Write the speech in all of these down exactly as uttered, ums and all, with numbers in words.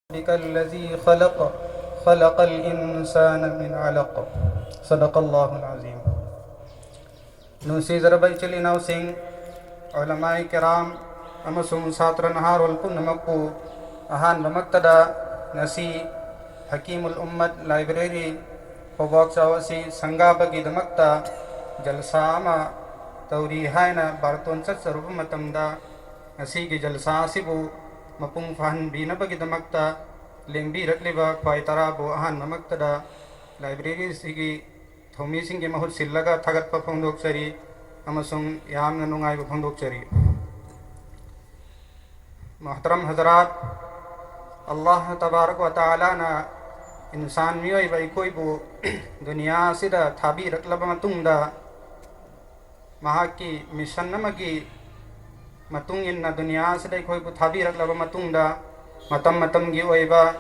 ربك الذي خلق، خلق الإنسان من علق. صدق الله العظيم. ꯅꯨꯡꯁꯤꯖꯔꯕ ꯏꯆꯤꯜ ꯏꯅꯥꯎꯁꯤꯡ, ꯎꯂꯃꯥꯏ ꯀꯤꯔꯥꯝ ꯑꯃꯁꯨꯡ ꯁꯥꯇ꯭ꯔ ꯅꯍꯥꯔꯣꯜ ꯄꯨꯝꯅꯃꯛꯄꯨ ꯑꯍꯥꯟꯕꯃꯛꯇꯗ ꯉꯁꯤ ꯍꯀꯤꯃꯨꯜ ꯎꯝꯃꯠ ꯂꯥꯏꯕ꯭ꯔꯦꯔꯤ ꯄꯣꯕꯥꯛ ꯆꯥꯎ ꯑꯁꯤ ꯁꯪꯒꯥꯕꯒꯤꯗꯃꯛꯇ ꯖꯜꯁꯥ ꯑꯃ ꯇꯧꯔꯤ ꯍꯥꯏꯅ ꯕꯥꯔꯇꯣꯟ ꯆꯠꯆꯔꯨꯕ ꯃꯇꯝꯗ, ꯉꯁꯤꯒꯤ ꯖꯜꯁꯥ ꯑꯁꯤꯕꯨ ꯃꯄꯨꯡ ꯐꯥꯍꯟꯕꯤꯅꯕꯒꯤꯗꯃꯛꯇ ꯂꯦꯡꯕꯤꯔꯛꯂꯤꯕ ꯈ꯭ꯋꯥꯏ ꯇꯔꯥꯕꯨ ꯑꯍꯥꯟꯕꯃꯛꯇꯗ ꯂꯥꯏꯕ꯭ꯔꯦꯔꯤ ꯑꯁꯤꯒꯤ ꯊꯧꯃꯤꯁꯤꯡꯒꯤ ꯃꯍꯨꯠ ꯁꯤꯜꯂꯒ ꯊꯥꯒꯠꯄ ꯐꯣꯡꯗꯣꯛꯆꯔꯤ ꯑꯃꯁꯨꯡ ꯌꯥꯝꯅ ꯅꯨꯡꯉꯥꯏꯕ ꯐꯣꯡꯗꯣꯛꯆꯔꯤ꯫ ꯃꯣꯍꯇꯔꯝ ꯍꯖꯔꯥꯠ, ꯑꯜꯂꯥꯍ ꯇꯕꯥꯔꯛ ꯋ ꯇꯥꯂꯥꯅ ꯏꯟꯁꯥꯟ ꯃꯤꯑꯣꯏꯕ ꯑꯩꯈꯣꯏꯕꯨ ꯗꯨꯅꯤꯌꯥ ꯑꯁꯤꯗ ꯊꯥꯕꯤꯔꯛꯂꯕ ꯃꯇꯨꯡꯗ, ꯃꯍꯥꯛꯀꯤ ꯃꯤꯁꯟ ꯑꯃꯒꯤ ꯃꯇꯨꯡ ꯏꯟꯅ ꯗꯨꯅꯤꯌꯥ ꯑꯁꯤꯗ ꯑꯩꯈꯣꯏꯕꯨ ꯊꯥꯕꯤꯔꯛꯂꯕ ꯃꯇꯨꯡꯗ, ꯃꯇꯝ ꯃꯇꯝꯒꯤ ꯑꯣꯏꯕ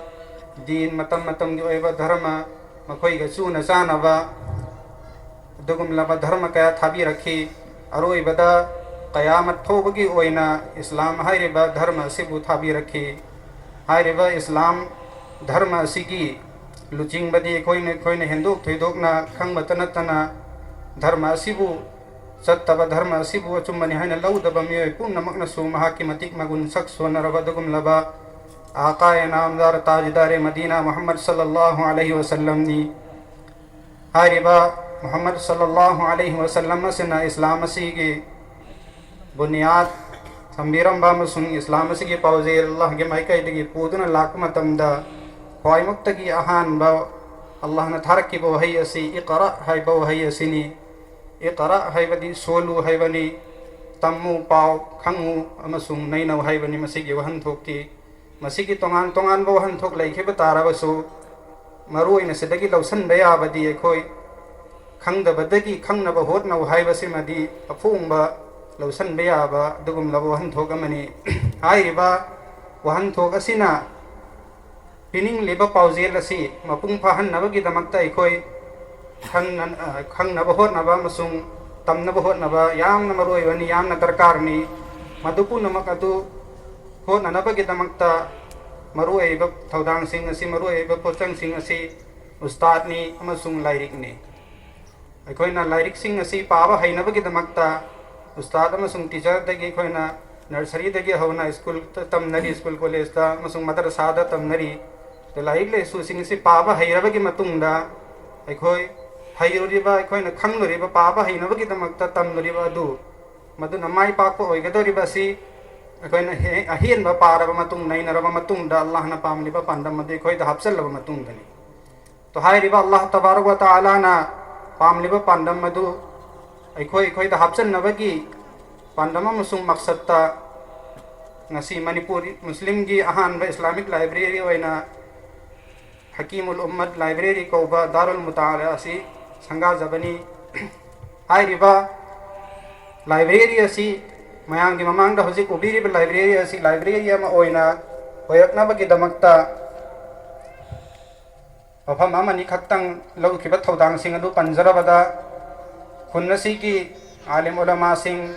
ꯗꯤꯟ, ꯃꯇꯝ ꯃꯇꯝꯒꯤ ꯑꯣꯏꯕ ꯙꯔꯃ, ꯃꯈꯣꯏꯒ ꯆꯨꯅ ꯆꯥꯅꯕ ꯑꯗꯨꯒꯨꯝꯂꯕ ꯙꯔꯃ ꯀꯌꯥ ꯊꯥꯕꯤꯔꯛꯈꯤ꯫ ꯑꯔꯣꯏꯕꯗ ꯀꯌꯥꯃꯠ ꯐꯥꯎꯕꯒꯤ ꯑꯣꯏꯅ ꯏꯁꯂꯥꯝ ꯍꯥꯏꯔꯤꯕ ꯙꯔꯃ ꯑꯁꯤꯕꯨ ꯊꯥꯕꯤꯔꯛꯈꯤ꯫ ꯍꯥꯏꯔꯤꯕ ꯏꯁꯂꯥꯝ ꯙꯔꯃ ꯑꯁꯤꯒꯤ ꯂꯨꯆꯤꯡꯕꯗꯤ ꯑꯩꯈꯣꯏꯅ, ꯑꯩꯈꯣꯏꯅ ꯍꯦꯟꯗꯣꯛ ꯊꯣꯏꯗꯣꯛꯅ ꯈꯪꯕꯇ ꯅꯠꯇꯅ, ꯙꯔꯃ ꯑꯁꯤꯕꯨ ꯆꯠꯇꯕ, ꯙꯔꯃ ꯑꯁꯤꯕꯨ ꯑꯆꯨꯝꯕꯅꯤ ꯍꯥꯏꯅ ꯂꯧꯗꯕ ꯃꯤꯑꯣꯏ ꯄꯨꯝꯅꯃꯛꯅꯁꯨ ꯃꯍꯥꯛꯀꯤ ꯃꯇꯤꯛ ꯃꯒꯨꯟ ꯁꯛ ꯁꯣꯟꯅꯔꯕ ꯑꯗꯨꯒꯨꯝꯂꯕ ꯑꯥꯀꯥꯌꯦ ꯅꯥꯝꯗꯥꯔ ꯇꯥꯖꯗꯥꯔꯦ ꯃꯗꯤꯅꯥ ꯃꯨꯍꯝꯃꯗ ꯁꯜꯂꯜꯂꯥꯍꯨ ꯑꯂꯩꯍꯤ ꯋꯁꯜꯂꯝꯅꯤ꯫ ꯍꯥꯏꯔꯤꯕ ꯃꯨꯍꯝꯃꯗ ꯁꯜꯂꯜꯂꯥꯍꯨ ꯑꯂꯩꯍꯤ ꯋꯁꯜꯂꯝ ꯑꯁꯤꯅ ꯏꯁꯂꯥꯝ ꯑꯁꯤꯒꯤ ꯕꯨꯅꯤꯌꯥꯗ ꯊꯝꯕꯤꯔꯝꯕ ꯑꯃꯁꯨꯡ ꯏꯁꯂꯥꯝ ꯑꯁꯤꯒꯤ ꯄꯥꯎꯖꯦꯜ ꯑꯜꯂꯥꯍꯒꯤ ꯃꯥꯏꯀꯩꯗꯒꯤ ꯄꯨꯗꯨꯅ ꯂꯥꯛꯄ ꯃꯇꯝꯗ, ꯈ꯭ꯋꯥꯏꯃꯛꯇꯒꯤ ꯑꯍꯥꯟꯕ ꯑꯜꯂꯥꯍꯅ ꯊꯥꯔꯛꯈꯤꯕ ꯋꯥꯍꯩ ꯑꯁꯤ "ꯏꯛꯔꯥ" ꯍꯥꯏꯕ ꯋꯥꯍꯩ ꯑꯁꯤꯅꯤ꯫ "ꯏꯛꯔꯥ" ꯍꯥꯏꯕꯗꯤ "ꯁꯣꯜꯂꯨ" ꯍꯥꯏꯕꯅꯤ, "ꯇꯝꯃꯨ", "ꯄꯥꯎ", "ꯈꯪꯉꯨ" ꯑꯃꯁꯨꯡ "ꯅꯩꯅꯧ" ꯍꯥꯏꯕꯅꯤ꯫ ꯃꯁꯤꯒꯤ ꯋꯥꯍꯟꯊꯣꯛꯇꯤ, ꯃꯁꯤꯒꯤ ꯇꯣꯉꯥꯟ ꯇꯣꯉꯥꯟꯕ ꯋꯥꯍꯟꯊꯣꯛ ꯂꯩꯈꯤꯕ ꯇꯥꯔꯕꯁꯨ, ꯃꯔꯨ ꯑꯣꯏꯅ ꯁꯤꯗꯒꯤ ꯂꯧꯁꯤꯟꯕ ꯌꯥꯕꯗꯤ, ꯑꯩꯈꯣꯏ ꯈꯪꯗꯕꯗꯒꯤ ꯈꯪꯅꯕ ꯍꯣꯠꯅꯧ ꯍꯥꯏꯕꯁꯤꯃꯗꯤ ꯑꯐꯣꯡꯕ ꯂꯧꯁꯤꯟꯕ ꯌꯥꯕ ꯑꯗꯨꯒꯨꯝꯂꯕ ꯋꯥꯍꯟꯊꯣꯛ ꯑꯃꯅꯤ꯫ ꯍꯥꯏꯔꯤꯕ ꯋꯥꯍꯟꯊꯣꯛ ꯑꯁꯤꯅ ꯄꯤꯅꯤꯡꯂꯤꯕ ꯄꯥꯎꯖꯦꯜ ꯑꯁꯤ ꯃꯄꯨꯡ ꯐꯥꯍꯟꯅꯕꯒꯤꯗꯃꯛꯇ ꯑꯩꯈꯣꯏ ꯈꯪꯅ-, ꯑ, ꯈꯪꯅꯕ ꯍꯣꯠꯅꯕ ꯑꯃꯁꯨꯡ ꯇꯝꯅꯕ ꯍꯣꯠꯅꯕ ꯌꯥꯝꯅ ꯃꯔꯨ ꯑꯣꯏꯕꯅꯤ, ꯌꯥꯝꯅ ꯗꯔꯀꯥꯔꯅꯤ꯫ ꯃꯗꯨ ꯄꯨꯝꯅꯃꯛ ꯑꯗꯨ ꯍꯣꯠꯅꯅꯕꯒꯤꯗꯃꯛꯇ ꯃꯔꯨꯑꯣꯏꯕ ꯊꯧꯗꯥꯡꯁꯤꯡ ꯑꯁꯤ, ꯃꯔꯨꯑꯣꯏꯕ ꯄꯣꯠꯆꯪꯁꯤꯡ ꯑꯁꯤ ꯎꯁꯇꯥꯗꯅꯤ ꯑꯃꯁꯨꯡ ꯂꯥꯏꯔꯤꯛꯅꯤ꯫ ꯑꯩꯈꯣꯏꯅ ꯂꯥꯏꯔꯤꯛꯁꯤꯡ ꯑꯁꯤ ꯄꯥꯕ ꯍꯩꯅꯕꯒꯤꯗꯃꯛꯇ ꯎꯁꯇꯥꯗ ꯑꯃꯁꯨꯡ ꯇꯤꯆꯔꯗꯒꯤ ꯑꯩꯈꯣꯏꯅ ꯅꯔꯁꯔꯤꯗꯒꯤ ꯍꯧꯅ ꯁ꯭ꯀꯨꯜꯗ ꯇꯝꯅꯔꯤ, ꯁ꯭ꯀꯨꯜ ꯀꯣꯂꯦꯖꯇ ꯑꯃꯁꯨꯡ ꯃꯗꯔꯁꯥꯗ ꯇꯝꯅꯔꯤ꯫ ꯑꯗ ꯂꯥꯏꯔꯤꯛ ꯂꯥꯏꯁꯨꯁꯤꯡ ꯑꯁꯤ ꯄꯥꯕ ꯍꯩꯔꯕꯒꯤ ꯃꯇꯨꯡꯗ ꯑꯩꯈꯣꯏ ꯍꯩꯔꯨꯔꯤꯕ, ꯑꯩꯈꯣꯏꯅ ꯈꯪꯂꯨꯔꯤꯕ, ꯄꯥꯕ ꯍꯩꯅꯕꯒꯤꯗꯃꯛꯇ ꯇꯝꯂꯨꯔꯤꯕ ꯑꯗꯨ, ꯃꯗꯨꯅ ꯃꯥꯏ ꯄꯥꯛꯄ ꯑꯣꯏꯒꯗꯧꯔꯤꯕ ꯑꯁꯤ ꯑꯩꯈꯣꯏꯅ ꯍꯦ-, ꯑꯍꯦꯟꯕ ꯄꯥꯔꯕ ꯃꯇꯨꯡ, ꯅꯩꯅꯔꯕ ꯃꯇꯨꯡꯗ, ꯑꯜꯂꯥꯍꯅ ꯄꯥꯝꯂꯤꯕ ꯄꯥꯟꯗꯝ ꯑꯗꯨ ꯑꯩꯈꯣꯏꯗ ꯍꯥꯞꯆꯜꯂꯕ ꯃꯇꯨꯡꯗꯅꯤ꯫ ꯇꯣ ꯍꯥꯏꯔꯤꯕ ꯑꯜꯂꯥꯍ ꯇꯕꯥꯔꯛ ꯋ ꯇꯥꯂꯥꯅ ꯄꯥꯝꯂꯤꯕ ꯄꯥꯟꯗꯝ ꯑꯗꯨ ꯑꯩꯈꯣꯏ, ꯑꯩꯈꯣꯏꯗ ꯍꯥꯞꯆꯟꯅꯕꯒꯤ ꯄꯥꯟꯗꯝ ꯑꯃꯁꯨꯡ ꯃꯛꯁꯠꯇ ꯉꯁꯤ ꯃꯅꯤꯄꯨꯔ ꯃꯨꯁꯂꯤꯝꯒꯤ ꯑꯍꯥꯟꯕ ꯏꯁꯂꯥꯃꯤꯛ ꯂꯥꯏꯕ꯭ꯔꯦꯔꯤ ꯑꯣꯏꯅ ꯍꯀꯤꯃꯨꯜ ꯎꯝꯃꯠ ꯂꯥꯏꯕ꯭ꯔꯦꯔꯤ ꯀꯧꯕ ꯗꯥꯔꯨꯜ ꯃꯨꯇꯥꯂꯥ ꯑꯁꯤ ꯁꯪꯒꯥꯖꯕꯅꯤ꯫ ꯍꯥꯏꯔꯤꯕ ꯂꯥꯏꯕ꯭ꯔꯦꯔꯤ ꯑꯁꯤ ꯃꯌꯥꯝꯒꯤ ꯃꯃꯥꯡꯗ ꯍꯧꯖꯤꯛ ꯎꯕꯤꯔꯤꯕ ꯂꯥꯏꯕ꯭ꯔꯦꯔꯤ ꯑꯁꯤ ꯂꯥꯏꯕ꯭ꯔꯦꯔꯤ ꯑꯃ ꯑꯣꯏꯅ ꯑꯣꯏꯔꯛꯅꯕꯒꯤꯗꯃꯛꯇ ꯃꯐꯝ ꯑꯃꯅꯤ ꯈꯛꯇꯪ ꯂꯧꯈꯤꯕ ꯊꯧꯗꯥꯡꯁꯤꯡ ꯑꯗꯨ ꯄꯟꯖꯔꯕꯗ, ꯈꯨꯟ ꯑꯁꯤꯒꯤ ꯑꯥꯂꯤꯝ ꯎꯂꯃꯥꯁꯤꯡ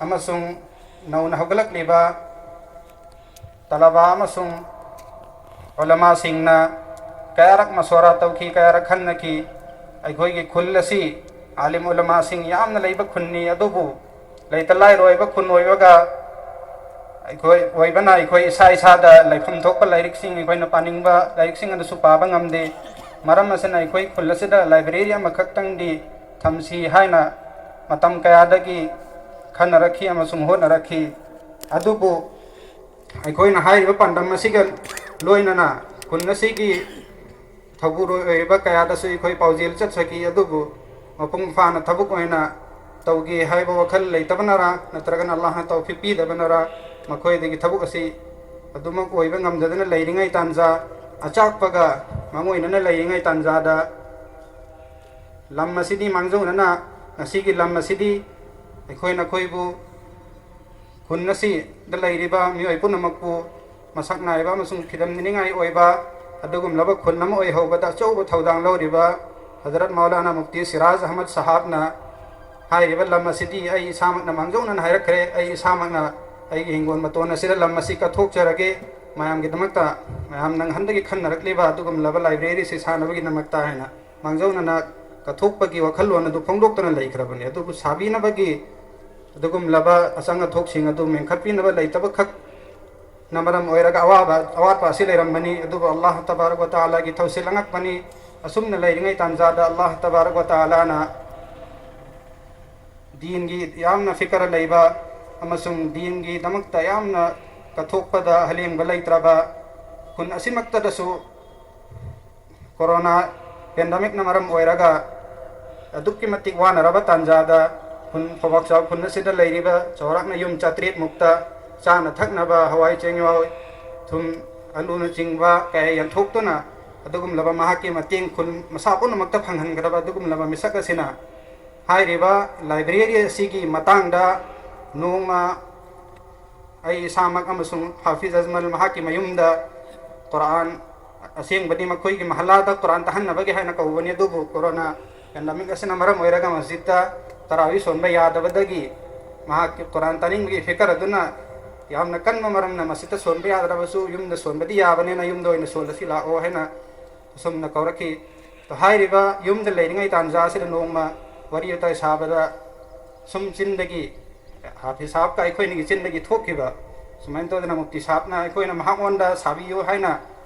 ꯑꯃꯁꯨꯡ ꯅꯧꯅ ꯍꯧꯒꯠꯂꯛꯂꯤꯕ ꯇꯂꯕꯥ ꯑꯃꯁꯨꯡ ꯎꯂꯃꯥꯁꯤꯡꯅ ꯀꯌꯥꯔꯛ ꯃꯁꯣꯔꯥ ꯇꯧꯈꯤ, ꯀꯌꯥꯔꯛ ꯈꯟꯅꯈꯤ꯫ ꯑꯩꯈꯣꯏꯒꯤ ꯈꯨꯜ ꯑꯁꯤ ꯑꯥꯂꯤꯝ ꯎꯂꯃꯥꯁꯤꯡ ꯌꯥꯝꯅ ꯂꯩꯕ ꯈꯨꯟꯅꯤ, ꯑꯗꯨꯕꯨ ꯂꯩꯇ ꯂꯥꯏꯔ ꯑꯣꯏꯕ ꯈꯨꯟ ꯑꯣꯏꯕꯒ ꯑꯩꯈꯣꯏ ꯑꯣꯏꯕꯅ ꯑꯩꯈꯣꯏ ꯏꯁꯥ ꯏꯁꯥꯗ ꯂꯩꯐꯝ ꯊꯣꯛꯄ ꯂꯥꯏꯔꯤꯛꯁꯤꯡ, ꯑꯩꯈꯣꯏꯅ ꯄꯥꯅꯤꯡꯕ ꯂꯥꯏꯔꯤꯛꯁꯤꯡ ꯑꯗꯨꯁꯨ ꯄꯥꯕ ꯉꯝꯗꯦ꯫ ꯃꯔꯝ ꯑꯁꯤꯅ ꯑꯩꯈꯣꯏ ꯈꯨꯜ ꯑꯁꯤꯗ ꯂꯥꯏꯕ꯭ꯔꯦꯔꯤ ꯑꯃꯈꯛꯇꯪꯗꯤ ꯊꯝꯁꯤ ꯍꯥꯏꯅ ꯃꯇꯝ ꯀꯌꯥꯗꯒꯤ ꯈꯟꯅꯔꯛꯈꯤ ꯑꯃꯁꯨꯡ ꯍꯣꯠꯅꯔꯛꯈꯤ꯫ ꯑꯗꯨꯕꯨ ꯑꯩꯈꯣꯏꯅ ꯍꯥꯏꯔꯤꯕ ꯄꯥꯟꯗꯝ ꯑꯁꯤꯒ ꯂꯣꯏꯅꯅ ꯈꯨꯟ ꯑꯁꯤꯒꯤ ꯊꯧꯕꯨꯔꯣꯏ ꯑꯣꯏꯔꯤꯕ ꯀꯌꯥꯗꯁꯨ ꯑꯩꯈꯣꯏ ꯄꯥꯎꯖꯦꯜ ꯆꯠꯆꯈꯤ, ꯑꯗꯨꯕꯨ ꯃꯄꯨꯡ ꯐꯥꯅ ꯊꯕꯛ ꯑꯣꯏꯅ ꯇꯧꯒꯦ ꯍꯥꯏꯕ ꯋꯥꯈꯜ ꯂꯩꯇꯕꯅꯔ ꯅꯠꯇ꯭ꯔꯒꯅ ꯑꯜꯂꯥꯍꯅ ꯇꯧꯐꯤꯛ ꯄꯤꯗꯕꯅꯔ ꯃꯈꯣꯏꯗꯒꯤ ꯊꯕꯛ ꯑꯁꯤ ꯑꯗꯨꯃꯛ ꯑꯣꯏꯕ ꯉꯝꯗꯗꯅ ꯂꯩꯔꯤꯉꯩ ꯇꯥꯟꯖꯥ, ꯑꯆꯥꯛꯄꯒ ꯃꯥꯡꯑꯣꯏꯅꯅ ꯂꯩꯔꯤꯉꯩ ꯇꯥꯟꯖꯥꯗ ꯂꯝ ꯑꯁꯤꯗꯤ ꯃꯥꯡꯖꯧꯅꯅ ꯉꯁꯤꯒꯤ ꯂꯝ ꯑꯁꯤꯗꯤ ꯑꯩꯈꯣꯏ ꯅꯈꯣꯏꯕꯨ ꯈꯨꯟ ꯑꯁꯤꯗ ꯂꯩꯔꯤꯕ ꯃꯤꯑꯣꯏ ꯄꯨꯝꯅꯃꯛꯄꯨ ꯃꯁꯛ ꯅꯥꯏꯕ ꯑꯃꯁꯨꯡ ꯐꯤꯗꯝꯅꯤꯡꯉꯥꯏ ꯑꯣꯏꯕ ꯑꯗꯨꯒꯨꯝꯂꯕ ꯈꯨꯟ ꯑꯃ ꯑꯣꯏꯍꯧꯕꯗ ꯑꯆꯧꯕ ꯊꯧꯗꯥꯡ ꯂꯧꯔꯤꯕ ꯍꯖꯔꯠ ꯃꯧꯂꯥꯅꯥ ꯃꯨꯐꯇꯤ ꯁꯤꯔꯥꯖ ꯑꯍꯃꯗ ꯁꯥꯍꯥꯕꯅ ꯍꯥꯏꯔꯤꯕ ꯂꯝ ꯑꯁꯤꯗꯤ ꯑꯩ ꯏꯁꯥꯃꯛꯅ ꯃꯥꯡꯖꯧꯅꯅ ꯍꯥꯏꯔꯛꯈ꯭ꯔꯦ, ꯑꯩ ꯏꯁꯥꯃꯛꯅ ꯑꯩꯒꯤ ꯍꯤꯡꯒꯣꯜ ꯃꯇꯣꯟ ꯑꯁꯤꯗ ꯂꯝ ꯑꯁꯤ ꯀꯠꯊꯣꯛꯆꯔꯒꯦ, ꯃꯌꯥꯝꯒꯤꯗꯃꯛꯇ, ꯃꯌꯥꯝꯅ ꯅꯪꯍꯟꯗꯒꯤ ꯈꯟꯅꯔꯛꯂꯤꯕ ꯑꯗꯨꯒꯨꯝꯂꯕ library ꯑꯁꯤ ꯁꯥꯅꯕꯒꯤꯗꯃꯛꯇ ꯍꯥꯏꯅ ꯃꯥꯡꯖꯧꯅꯅ ꯀꯠꯊꯣꯛꯄꯒꯤ ꯋꯥꯈꯜꯂꯣꯟ ꯑꯗꯨ ꯐꯣꯡꯗꯣꯛꯇꯨꯅ ꯂꯩꯈ꯭ꯔꯕꯅꯤ꯫ ꯑꯗꯨꯕꯨ ꯁꯥꯕꯤꯅꯕꯒꯤ ꯑꯗꯨꯒꯨꯝꯂꯕ ꯑꯆꯪ ꯑꯊꯣꯛꯁꯤꯡ ꯑꯗꯨ ꯃꯦꯟꯈꯠꯄꯤꯅꯕ ꯂꯩꯇꯕꯈꯛꯅ ꯃꯔꯝ ꯑꯣꯏꯔꯒ ꯑꯋꯥꯕ, ꯑꯋꯥꯠꯄ ꯑꯁꯤ ꯂꯩꯔꯝꯕꯅꯤ꯫ ꯑꯗꯨꯕꯨ ꯑꯜꯂꯥꯍ ꯇꯕꯥꯔꯛ ꯋ ꯇꯥꯂꯥꯒꯤ ꯊꯧꯁꯤꯜ ꯑꯉꯛꯄꯅꯤ꯫ ꯑꯁꯨꯝꯅ ꯂꯩꯔꯤꯉꯩ ꯇꯥꯟꯖꯥꯗ ꯑꯜꯂꯥꯍ ꯇꯕꯥꯔꯛ ꯋ ꯇꯥꯂꯥꯅ ꯗꯤꯟꯒꯤ ꯌꯥꯝꯅ ꯐꯤꯀꯔ ꯂꯩꯕ ꯑꯃꯁꯨꯡ ꯗꯤꯟꯒꯤꯗꯃꯛꯇ ꯌꯥꯝꯅ ꯀꯠꯊꯣꯛꯄꯗ ꯍꯂꯦꯡꯕ ꯂꯩꯇ꯭ꯔꯕ ꯈꯨꯟ ꯑꯁꯤꯃꯛꯇꯗꯁꯨ corona pandemic ꯅ ꯃꯔꯝ ꯑꯣꯏꯔꯒ ꯑꯗꯨꯛꯀꯤ ꯃꯇꯤꯛ ꯋꯥꯅꯔꯕ ꯇꯥꯟꯖꯥꯗ ꯈꯨꯟ ꯐꯧꯕꯥꯛꯆꯥꯎ ꯈꯨꯟ ꯑꯁꯤꯗ ꯂꯩꯔꯤꯕ ꯆꯥꯎꯔꯥꯛꯅ ꯌꯨꯝ ꯆꯥꯇ꯭ꯔꯦꯠ ꯃꯨꯛꯇ ꯆꯥꯅ ꯊꯛꯅꯕ ꯍꯋꯥꯏ ꯆꯦꯡꯋꯥꯏ, ꯊꯨꯝ, ꯑꯂꯨꯅꯆꯤꯡꯕ ꯀꯌꯥ ꯌꯦꯟꯊꯣꯛꯇꯨꯅ ꯑꯗꯨꯒꯨꯝꯂꯕ ꯃꯍꯥꯛꯀꯤ ꯃꯇꯦꯡ ꯈꯨꯟ ꯃꯁꯥ ꯄꯨꯝꯅꯃꯛꯇ ꯐꯪꯍꯟꯒꯗꯕ ꯑꯗꯨꯒꯨꯝꯂꯕ ꯃꯤꯁꯛ ꯑꯁꯤꯅ ꯍꯥꯏꯔꯤꯕ library ꯑꯁꯤꯒꯤ ꯃꯇꯥꯡꯗ ꯅꯣꯡꯃ ꯑꯩ ꯏꯁꯥꯃꯛ ꯑꯃꯁꯨꯡ ꯍꯥꯐꯤꯖ ꯑꯖꯃꯜ ꯃꯍꯥꯛꯀꯤ ꯃꯌꯨꯝꯗ ꯀꯨꯔꯥꯟ, ꯑꯁꯦꯡꯕꯗꯤ ꯃꯈꯣꯏꯒꯤ ꯃꯍꯜꯂꯥꯗ ꯀꯨꯔꯥꯟ ꯇꯥꯍꯟꯅꯕꯒꯤ ꯍꯥꯏꯅ ꯀꯧꯕꯅꯤ, ꯑꯗꯨꯕꯨ corona pandemic ꯑꯁꯤꯅ ꯃꯔꯝ ꯑꯣꯏꯔꯒ ꯃꯁꯖꯤꯗꯇ ꯇꯔꯥꯋꯤ ꯁꯣꯟꯕ ꯌꯥꯗꯕꯗꯒꯤ ꯃꯍꯥꯛꯀꯤ ꯀꯨꯔꯥꯟ ꯇꯥꯅꯤꯡꯕꯒꯤ ꯐꯤꯀꯔ ꯑꯗꯨꯅ ꯌꯥꯝꯅ ꯀꯟꯕ ꯃꯔꯝꯅ ꯃꯁꯖꯤꯗꯇ ꯁꯣꯟꯕ ꯌꯥꯗ꯭ꯔꯕꯁꯨ ꯌꯨꯝꯗ ꯁꯣꯟꯕꯗꯤ ꯌꯥꯕꯅꯤꯅ ꯌꯨꯝꯗ ꯑꯣꯏꯅ ꯁꯣꯜꯂꯁꯤ ꯂꯥꯛꯑꯣ ꯍꯥꯏꯅ ꯑꯁꯨꯝꯅ ꯀꯧꯔꯛꯈꯤ꯫ ꯑꯗꯣ ꯍꯥꯏꯔꯤꯕ ꯌꯨꯝꯗ ꯂꯩꯔꯤꯉꯩ ꯇꯥꯟꯖꯥ ꯑꯁꯤꯗ ꯅꯣꯡꯃ ꯋꯥꯔꯤ ꯋꯥꯇꯥꯏ ꯁꯥꯕꯗ ꯁꯨꯝ ꯆꯤꯟꯗꯒꯤ, ꯍꯥꯐꯤꯖ ꯁꯥꯍꯕꯀ ꯑꯩꯈꯣꯏꯅꯤꯒꯤ ꯆꯤꯟꯗꯒꯤ ꯊꯣꯛꯈꯤꯕ ꯁꯨꯃꯥꯏꯅ ꯇꯧꯗꯅ ꯃꯨꯐꯇꯤ ꯁꯥꯍꯕꯅ ꯑꯩꯈꯣꯏꯅ ꯃꯍꯥꯛꯉꯣꯟꯗ ꯁꯥꯕꯤꯌꯨ ꯍꯥꯏꯅ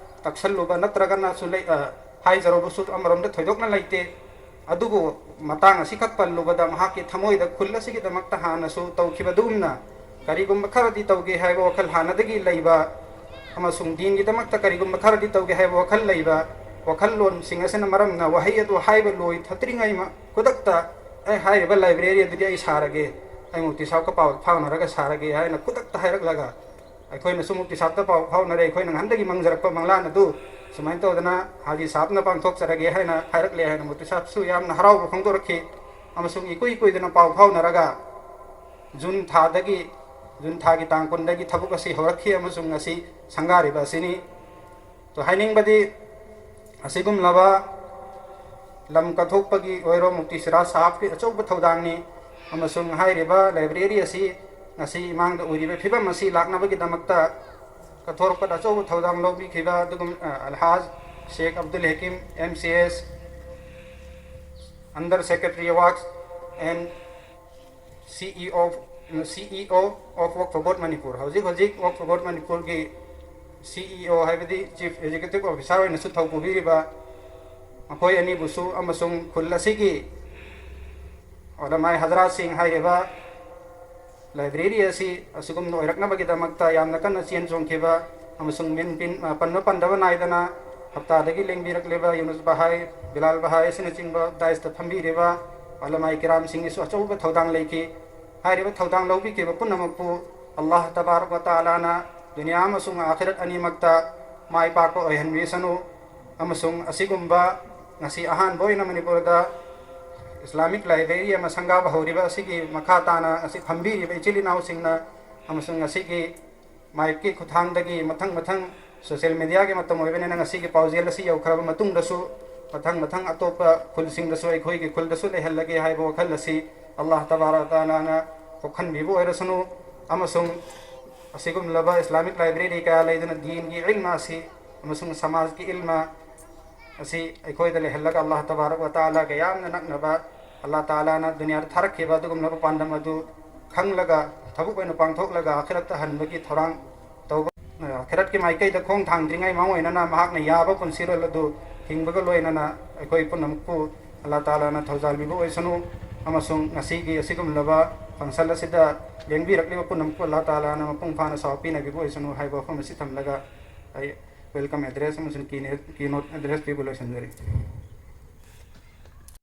ꯇꯛꯁꯜꯂꯨꯕ ꯅꯠꯇ꯭ꯔꯒꯅꯁꯨ ꯂꯩ-, ꯑ, ꯍꯥꯏꯖꯔꯨꯕꯁꯨ ꯑꯃꯔꯣꯝꯗ ꯊꯣꯏꯗꯣꯛꯅ ꯂꯩꯇꯦ꯫ ꯑꯗꯨꯕꯨ ꯃꯇꯥꯡ ꯑꯁꯤꯈꯛ ꯄꯜꯂꯨꯕꯗ ꯃꯍꯥꯛꯀꯤ ꯊꯃꯣꯏꯗ ꯈꯨꯜ ꯑꯁꯤꯒꯤꯗꯃꯛꯇ ꯍꯥꯟꯅꯁꯨ ꯇꯧꯈꯤꯕ ꯑꯗꯨꯒꯨꯝꯅ ꯀꯔꯤꯒꯨꯝꯕ ꯈꯔꯗꯤ ꯇꯧꯒꯦ ꯍꯥꯏꯕ ꯋꯥꯈꯜ ꯍꯥꯟꯅꯗꯒꯤ ꯂꯩꯕ ꯑꯃꯁꯨꯡ ꯗꯤꯟꯒꯤꯗꯃꯛꯇ ꯀꯔꯤꯒꯨꯝꯕ ꯈꯔꯗꯤ ꯇꯧꯒꯦ ꯍꯥꯏꯕ ꯋꯥꯈꯜ ꯂꯩꯕ, ꯋꯥꯈꯜꯂꯣꯟꯁꯤꯡ ꯑꯁꯤꯅ ꯃꯔꯝꯅ ꯋꯥꯍꯩ ꯑꯗꯨ ꯍꯥꯏꯕ ꯂꯣꯏꯊꯠꯇ꯭ꯔꯤꯉꯩ ꯃ-, ꯈꯨꯗꯛꯇ "ꯑꯩ ꯍꯥꯏꯔꯤꯕ library ꯑꯗꯨꯗꯤ ꯑꯩ ꯁꯥꯔꯒꯦ, ꯑꯩ ꯃꯨꯐꯇꯤ ꯁꯥꯍꯕꯀ ꯄꯥꯎ ꯐꯥꯎꯅꯔꯒ ꯁꯥꯔꯒꯦ" ꯍꯥꯏꯅ ꯈꯨꯗꯛꯇ ꯍꯥꯏꯔꯛꯂꯒ ꯑꯩꯈꯣꯏꯅꯁꯨ ꯃꯨꯐꯇꯤ ꯁꯥꯍꯕꯇ ꯄꯥꯎ ꯐꯥꯎꯅꯔꯦ, ꯑꯩꯈꯣꯏꯅ ꯉꯍꯥꯟꯗꯒꯤ ꯃꯪꯖꯔꯛꯄ ꯃꯪꯂꯥꯟ ꯑꯗꯨ ꯁꯨꯃꯥꯏꯅ ꯇꯧꯗꯅ ꯍꯥꯖꯤ ꯁꯥꯍꯕꯅ ꯄꯥꯡꯊꯣꯛꯆꯔꯒꯦ ꯍꯥꯏꯅ ꯍꯥꯏꯔꯛꯂꯦ ꯍꯥꯏꯅ ꯃꯨꯐꯇꯤ ꯁꯥꯍꯕꯁꯨ ꯌꯥꯝꯅ ꯍꯔꯥꯎꯕ ꯐꯣꯡꯗꯣꯔꯛꯈꯤ꯫ ꯑꯃꯁꯨꯡ ꯏꯀꯨꯏ ꯀꯨꯏꯗꯅ ꯄꯥꯎ ꯐꯥꯎꯅꯔꯒ ꯖꯨꯟ ꯊꯥꯗꯒꯤ, ꯖꯨꯟ ꯊꯥꯒꯤ ꯇꯥꯡ ꯀꯨꯟꯗꯒꯤ ꯊꯕꯛ ꯑꯁꯤ ꯍꯧꯔꯛꯈꯤ ꯑꯃꯁꯨꯡ ꯉꯁꯤ ꯁꯪꯒꯥꯔꯤꯕ ꯑꯁꯤꯅꯤ꯫ ꯇꯣ ꯍꯥꯏꯅꯤꯡꯕꯗꯤ ꯑꯁꯤꯒꯨꯝꯂꯕ ꯂꯝ ꯀꯠꯊꯣꯛꯄꯒꯤ ꯑꯣꯏꯔꯣ ꯃꯨꯐꯇꯤ ꯁꯤꯔꯥꯖ ꯁꯥꯍꯕꯀꯤ ꯑꯆꯧꯕ ꯊꯧꯗꯥꯡꯅꯤ ꯑꯃꯁꯨꯡ ꯍꯥꯏꯔꯤꯕ library ꯑꯁꯤ ꯉꯁꯤ ꯏꯃꯥꯡꯗ ꯎꯔꯤꯕ ꯐꯤꯕꯝ ꯑꯁꯤ ꯂꯥꯛꯅꯕꯒꯤꯗꯃꯛꯇ ꯀꯠꯊꯣꯔꯛꯄꯗ ꯑꯆꯧꯕ ꯊꯧꯗꯥꯡ ꯂꯧꯕꯤꯈꯤꯕ ꯑꯗꯨꯒꯨꯝ ꯑ, ꯑꯜꯍꯥꯖ ꯁꯦꯈ Abdul ꯍꯀꯤꯝ, M C S, Under Secretary Works and C E O, C E O of Waqf Board Manipur, ꯍꯧꯖꯤꯛ ꯍꯧꯖꯤꯛ Waqf Board ꯃꯅꯤꯄꯨꯔꯒꯤ C E O ꯍꯥꯏꯕꯗꯤ Chief Executive Officer ꯑꯣꯏꯅꯁꯨ ꯊꯧ ꯄꯨꯕꯤꯔꯤꯕ ꯃꯈꯣꯏ ꯑꯅꯤꯕꯨꯁꯨ ꯑꯃꯁꯨꯡ ꯈꯨꯜ ꯑꯁꯤꯒꯤ ꯎꯂꯃꯥꯏ ꯍꯖꯔꯥꯠꯁꯤꯡ ꯍꯥꯏꯔꯤꯕ ꯂꯥꯏꯕ꯭ꯔꯦꯔꯤ ꯑꯁꯤ ꯑꯁꯤꯒꯨꯝꯅ ꯑꯣꯏꯔꯛꯅꯕꯒꯤꯗꯃꯛꯇ ꯌꯥꯝꯅ ꯀꯟꯅ ꯆꯦꯟ ꯆꯣꯡꯈꯤꯕ ꯑꯃꯁꯨꯡ ꯃꯤꯟ ꯄꯤꯟ, ꯄꯟꯕ ꯄꯟꯗꯕ ꯅꯥꯏꯗꯅ ꯍꯞꯇꯥꯗꯒꯤ ꯂꯦꯡꯕꯤꯔꯛꯂꯤꯕ ꯌꯨꯅꯨꯁ ꯕꯍꯥꯏ, ꯕꯤꯂꯥꯜ ꯕꯍꯥꯏ ꯑꯁꯤꯅꯆꯤꯡꯕ ꯗꯥꯏꯁꯇ ꯐꯝꯕꯤꯔꯤꯕ ꯎꯂꯃꯥꯏ ꯀꯤꯔꯥꯝꯁꯤꯡꯒꯤꯁꯨ ꯑꯆꯧꯕ ꯊꯧꯗꯥꯡ ꯂꯩꯈꯤ꯫ ꯍꯥꯏꯔꯤꯕ ꯊꯧꯗꯥꯡ ꯂꯧꯕꯤꯈꯤꯕ ꯄꯨꯝꯅꯃꯛꯄꯨ ꯑꯜꯂꯥꯍ ꯇꯕꯥꯔꯛ ꯋ ꯇꯥꯂꯥꯅ ꯗꯨꯅꯤꯌꯥ ꯑꯃꯁꯨꯡ ꯑꯥꯈꯤꯔꯠ ꯑꯅꯤꯃꯛꯇ ꯃꯥꯏ ꯄꯥꯛꯄ ꯑꯣꯏꯍꯟꯕꯤꯁꯅꯨ꯫ ꯑꯃꯁꯨꯡ ꯑꯁꯤꯒꯨꯝꯕ ꯉꯁꯤ ꯑꯍꯥꯟꯕ ꯑꯣꯏꯅ ꯃꯅꯤꯄꯨꯔꯗ ꯏꯁꯂꯥꯃꯤꯛ ꯂꯥꯏꯕ꯭ꯔꯦꯔꯤ ꯑꯃ ꯁꯪꯒꯥꯕ ꯍꯧꯔꯤꯕ ꯑꯁꯤꯒꯤ ꯃꯈꯥ ꯇꯥꯅ ꯑꯁꯤ ꯐꯝꯕꯤꯔꯤꯕ ꯏꯆꯤꯜ ꯏꯅꯥꯎꯁꯤꯡꯅ ꯑꯃꯁꯨꯡ ꯉꯁꯤꯒꯤ ꯃꯥꯏꯞꯀꯤ ꯈꯨꯠꯊꯥꯡꯗꯒꯤ ꯃꯊꯪ ꯃꯊꯪ ꯁꯣꯁꯤꯌꯦꯜ ꯃꯦꯗꯤꯌꯥꯒꯤ ꯃꯇꯝ ꯑꯣꯏꯕꯅꯤꯅ ꯉꯁꯤꯒꯤ ꯄꯥꯎꯖꯦꯜ ꯑꯁꯤ ꯌꯧꯈ꯭ꯔꯕ ꯃꯇꯨꯡꯗꯁꯨ ꯃꯊꯪ ꯃꯊꯪ ꯑꯇꯣꯞꯄ ꯈꯨꯜꯁꯤꯡꯗꯁꯨ ꯑꯩꯈꯣꯏꯒꯤ ꯈꯨꯜꯗꯁꯨ ꯂꯩꯍꯜꯂꯒꯦ ꯍꯥꯏꯕ ꯋꯥꯈꯜ ꯑꯁꯤ ꯑꯜꯂꯥꯍ ꯇꯕꯥꯔꯛ ꯇꯥꯂꯥꯅ ꯄꯣꯛꯍꯟꯕꯤꯕ ꯑꯣꯏꯔꯁꯅꯨ꯫ ꯑꯃꯁꯨꯡ ꯑꯁꯤꯒꯨꯝꯂꯕ ꯏꯁꯂꯥꯃꯤꯛ ꯂꯥꯏꯕ꯭ꯔꯦꯔꯤ ꯀꯌꯥ ꯂꯩꯗꯨꯅ ꯗꯤꯟꯒꯤ ꯏꯜꯃ ꯑꯁꯤ ꯑꯃꯁꯨꯡ ꯁꯃꯥꯖꯀꯤ ꯏꯜꯃ ꯑꯁꯤ ꯑꯩꯈꯣꯏꯗ ꯂꯩꯍꯜꯂꯒ ꯑꯜꯂꯥꯍ ꯇꯕꯥꯔꯛ ꯋ ꯇꯥꯂꯥꯒ ꯌꯥꯝꯅ ꯅꯛꯅꯕ, ꯑꯜꯂꯥꯍ ꯇꯥꯂꯥꯅ ꯗꯨꯅꯤꯌꯥꯗ ꯊꯥꯔꯛꯈꯤꯕ ꯑꯗꯨꯒꯨꯝꯂꯕ ꯄꯥꯟꯗꯝ ꯑꯗꯨ ꯈꯪꯂꯒ ꯊꯕꯛ ꯑꯣꯏꯅ ꯄꯥꯡꯊꯣꯛꯂꯒ ꯑꯥꯈꯤꯔꯠꯇ ꯍꯟꯕꯒꯤ ꯊꯧꯔꯥꯡ ꯇꯧꯕ꯫ ꯑꯥꯈꯤꯔꯠꯀꯤ ꯃꯥꯏꯀꯩꯗ ꯈꯣꯡ ꯊꯥꯡꯗ꯭ꯔꯤꯉꯩ ꯃꯥꯡ ꯑꯣꯏꯅꯅ ꯃꯍꯥꯛꯅ ꯌꯥꯕ ꯄꯨꯟꯁꯤꯔꯣꯜ ꯑꯗꯨ ꯍꯤꯡꯕꯒ ꯂꯣꯏꯅꯅ ꯑꯩꯈꯣꯏ ꯄꯨꯝꯅꯃꯛꯄꯨ ꯑꯜꯂꯥꯍ ꯇꯥꯂꯥꯅ ꯊꯧꯖꯥꯜꯕꯤꯕ ꯑꯣꯏꯁꯅꯨ꯫ ꯑꯃꯁꯨꯡ ꯉꯁꯤꯒꯤ ꯑꯁꯤꯒꯨꯝꯂꯕ ꯐꯪꯁꯟ ꯑꯁꯤꯗ ꯂꯦꯡꯕꯤꯔꯛꯂꯤꯕ ꯄꯨꯝꯅꯃꯛꯄꯨ ꯑꯜꯂꯥꯍ ꯇꯥꯂꯥꯅ ꯃꯄꯨꯡ ꯐꯥꯅ ꯆꯥꯎꯕ ꯄꯤꯅꯕꯤꯕ ꯑꯣꯏꯁꯅꯨ ꯍꯥꯏꯕ ꯋꯥꯐꯝ ꯑꯁꯤ ꯊꯝꯂꯒ ꯑꯩ ꯋꯦꯜꯀꯝ ꯑꯦꯗ꯭ꯔꯦꯁ ꯑꯃꯁꯨꯡ ꯀꯤ ꯅꯣꯠ ꯑꯦꯗ꯭ꯔꯦꯁ ꯄꯤꯕ ꯂꯣꯏꯁꯤꯟꯖꯔꯤ꯫